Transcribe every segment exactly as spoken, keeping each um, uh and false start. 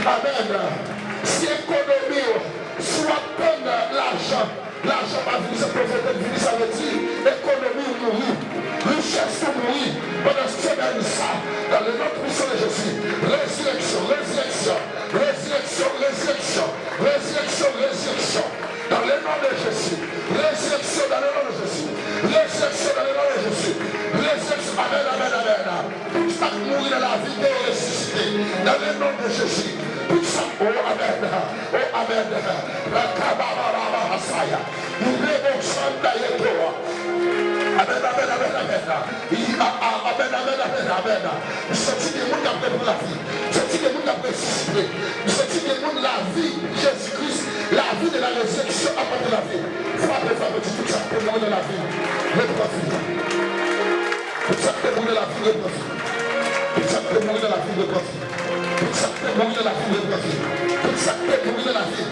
Amèn. Si ekonomi w, si w ap tann lajan, lajan pa vini, se povrete k vini, sa vle di ekonomi w mouri, richès ou mouri pandan semèn sa, dans le nom puissant de Jésus. Résurrection, résurrection, résurrection, résurrection, résurrection, résurrection. Dans le nom de Jésus. Résurrection dans le nom de Jésus. Résurrection dans le nom de Jésus. Résurrection. Amèn, amèn, amèn. Tout sa k mouri nan lavi te resisite. Dans le nom de Jésus. Tout sa, oh, amèn. Oh, amèn. Rakabababahasaya. Rebo sanda yeto. Amèn, amèn, amèn, amèn. I, a, a, amèn, amèn, amèn, amèn. M santi gen moun k ap repran lavi. M santi gen moun k ap resisite. M santi gen moun lavi Jezi Kris, lavi de la rezireksyon ap antre lavi. Frape, frape, di tout sa k te mouri nan lavi, repran vi. Tout sa k te mouri nan lavi, repran vi. Tout sa k te mouri nan lavi, repran vi. Tout sa k te mouri nan lavi, repran vi. Tout sa k te mouri nan lavi,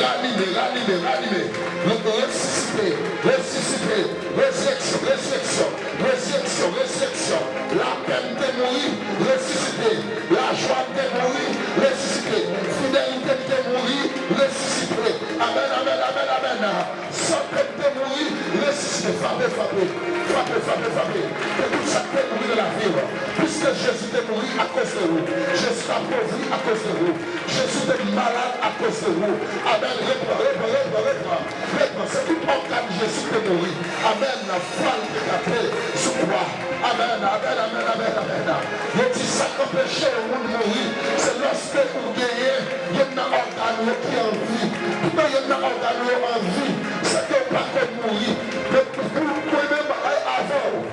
ranime, ranime, ranime. Resisite, resisite, rezireksyon, rezireksyon, rezireksyon, rezireksyon. Lapè m te mouri, resisite. Lajwa m te mouri, resisite. Fidelite m te mouri, resisite. Amèn, amèn, amèn, amèn. Sante m te mouri, resisite. Frape, frape, frape, frape, frape. Ke tout sa k te mouri nan lavi w. Piske Jezi te mouri akoz de ou. Jezi t apovri akoz de ou. Jezi te malad akoz de ou. Amèn. Repran, repran, repran, repran. Repran. Se tout ògàn Jezi te mouri. Amèn. Fwa l te kape sou kwa. Amèn, amèn, amèn, amèn, amèn. Yo di sa k anpeche yon moun mouri, se lòske ou genyen youn nan ògàn yo ki an vi. Toutan youn nan ògàn yo an vi, se ke w pa konn mouri. Men pou, pou, pou menm avan w,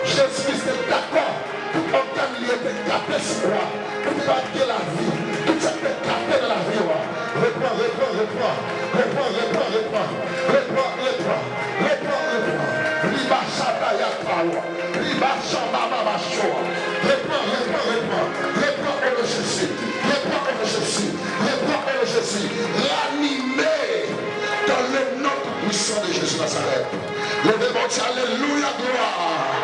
Jezi Kris te dakò tout ògàn li yo te kape sou kwa. Pou li pa t gen lavi. Tout sa k te kape nan lavi w a. Repran, repran, repran. Repran, repran, repran. Repran, repran, repran, repran. Riba chata yakawa. Riba chamba baba shoa. Repran, repran, repran. Repran o non de Jezi. Repran o non de Jezi. Repran o non de Jezi. Ranime dans le nom puissant de Jésus Nazareth. Leve Bondye, alelouya, glwa.